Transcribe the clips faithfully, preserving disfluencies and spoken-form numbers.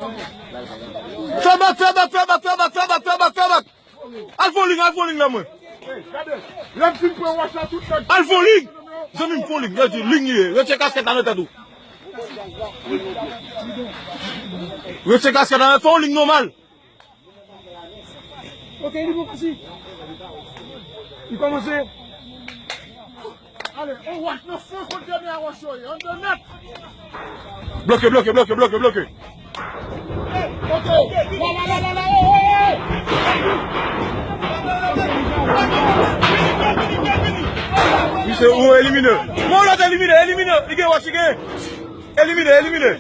Fè bak, fè bak, fè bak, fè bak, fè bak, fè bak, fè bak. Al fon ling, al fon ling nan mwen. Lè m fin pran wòch la, tout nèg. Al fon ling. Zanmi m fon ling. Yo di ling li ye. Retire kaskèt la nan tèt ou. Retire kaskèt la, fè yon ling nòmal. Ok, li bon, si. Li kòmanse. Ale, on wòch nan fon kot dènye a wòch yo ye. Anndan nèt. Bloke, bloke, bloke, bloke, bloke. Hey, ok. La, la, la, la, la, hey, hey, hey. Misye, ou elimine. Bon, lòt elimine, elimine. Li gen wòch, li gen. Elimine, elimine.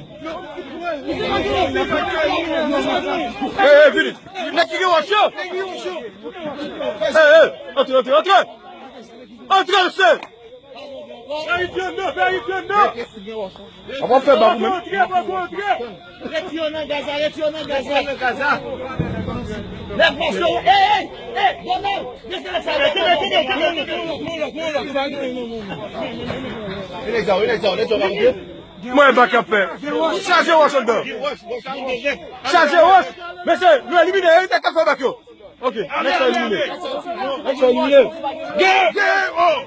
Hey, hey, vini. Nèg ki gen wòch yo. Hey, hey. Antre, antre, antre. Antre, mesye. Ayisyen nan, ayisyen nan. Avan fè bak ou menm. Antre, antre. Retire yo nan gaz la, retire yo nan gaz la. Nèg pase yo, hey, hey, hey, bon, non. Kenbe, kenbe, kenbe, kenbe. Mwen bak ap fè. Chaje wòch anndan. Chaje wòch. Mesye, nou elimine, Eritèk k ap fè bak yo. Ok, nèg sa elimine. Nèg sa elimine. Gen! Gen! Oh!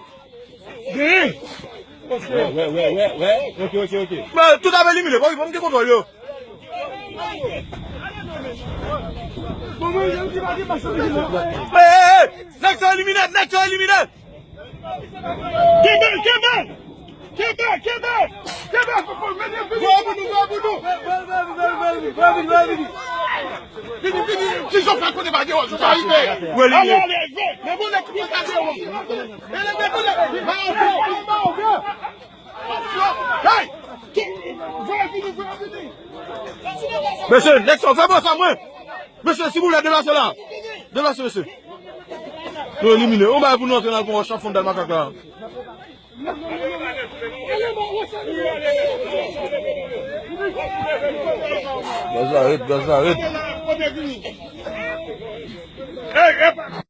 Gen! Wè, wè, wè, wè, wè. Ok, ok, ok. Mwen, tout ap elimine. Bon, bon, m gen kontwòl yo. Bon, mwen, jan ti pa gen pas sa. Hey, hey, hey! Nèg sa elimine, nèg sa elimine. Kenbe, kenbe! Kenbe, kenbe! Kenbe! Voye pou nou, voye pou nou! Vini, vini, vini! Ki jan w fè konnen pa gen wòch, ou ka rive? Ou elimine. Ale, ale, ale! Men bon, nèg ki pa ka fè wòch. Men nèg, men bon, nèg ki pa ka fè wòch. Hey! Voye vini, voye vini! Mesye, nèg sa, fè bon sa mwen! Mesye, silvouplè, deplase la! Deplase, mesye! Nou elimine. On bagay pou nou antre nan wòch nan fon dal makak la. Gaz la red, gaz la red.